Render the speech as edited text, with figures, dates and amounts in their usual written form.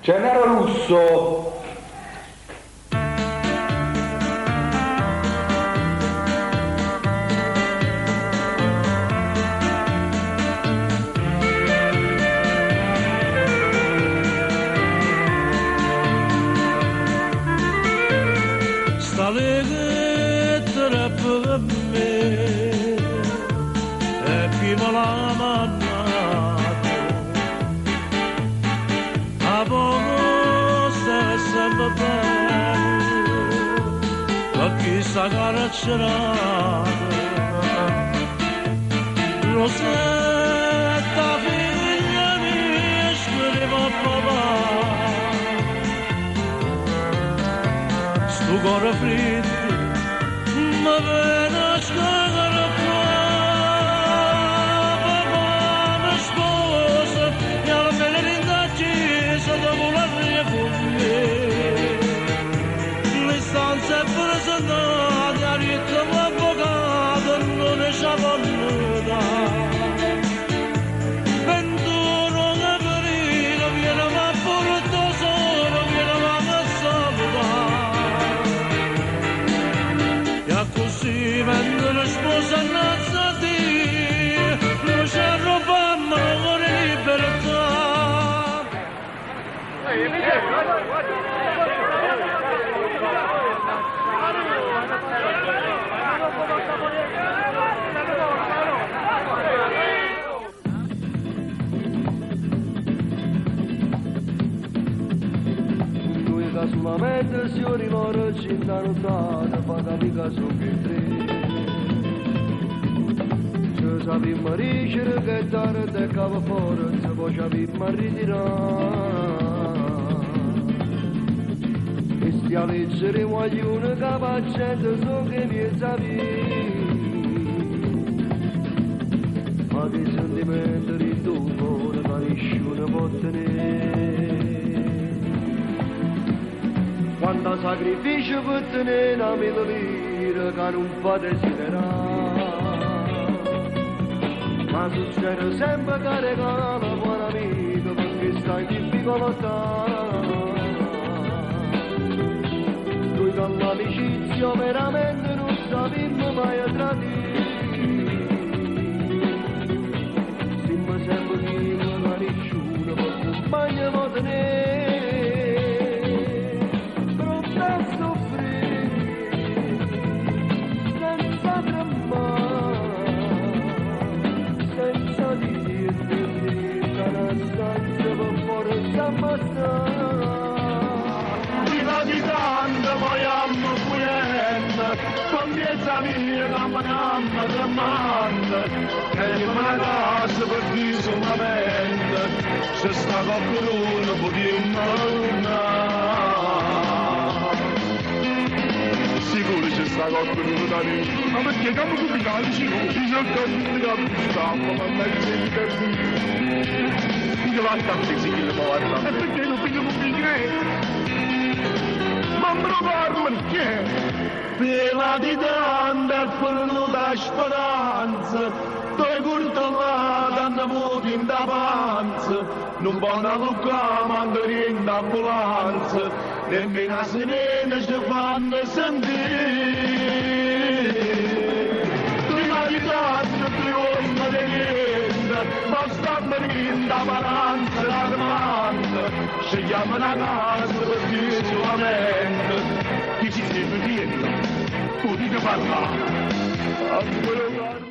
Gennaro Russo. Sta lettera per me e chi me l'ha mandato a poco sta sempre bene ma chi sta carcerato Rosetta figlia mia scrive a papà sto cuore freddo ma viene a scarpare papà mi sposa e almeno in chiesa dopo la con me le stanze presentate a ritmo l'avvocato non ne sa 21 aprile viene a porto solo viene a salutare e così mentre sposa innanzi non ci arrobammo con libertà. Noi che solamente signori loro ci danno tanto, fa capire che sono che tre. Ci sappiamo dicere che dare te cava fuori, se poi ci abbiamo ritirare. E stia a leggere vogliono che gente so che mi sapi. Ma che sentimento di tuo cuore che nessuno può tenere. Quanta sacrificio per tenere una mila lira che non fa desiderare. Ma succede sempre che regala buon amico perché sta in difficoltà. Noi con l'amicizia veramente non sappiamo mai tradire. Siamo sempre chi non ha nessuno per compagno può tenere. Pronta a soffrire senza tremare, senza dire niente, una stanza per forza ammazzare. Prima di tanto poi amo fuyendo, con piezza mia camminando tremando, e in una casa per dire solamente, se sta qualcuno può Sicuro ci sta qualcuno da lì, ma perché come combinare ci non ci sono tutti che stanno, ma mezzo di Io vado a sì, che lo guarda. E perché non figlio con figlio? Ma provarmi perché? Pela di tanta e perduta speranza, dove coltellata hanno avuto in da panza, non buona luca mandare in ambulanza, nemmeno a sirena ci fanno sentire. Prima di tanto trionfo di niente, ma stanno in da paranza la domanda, scegliamo una casa per dire solamente, chi ci segue niente, tu di che parlare. A quello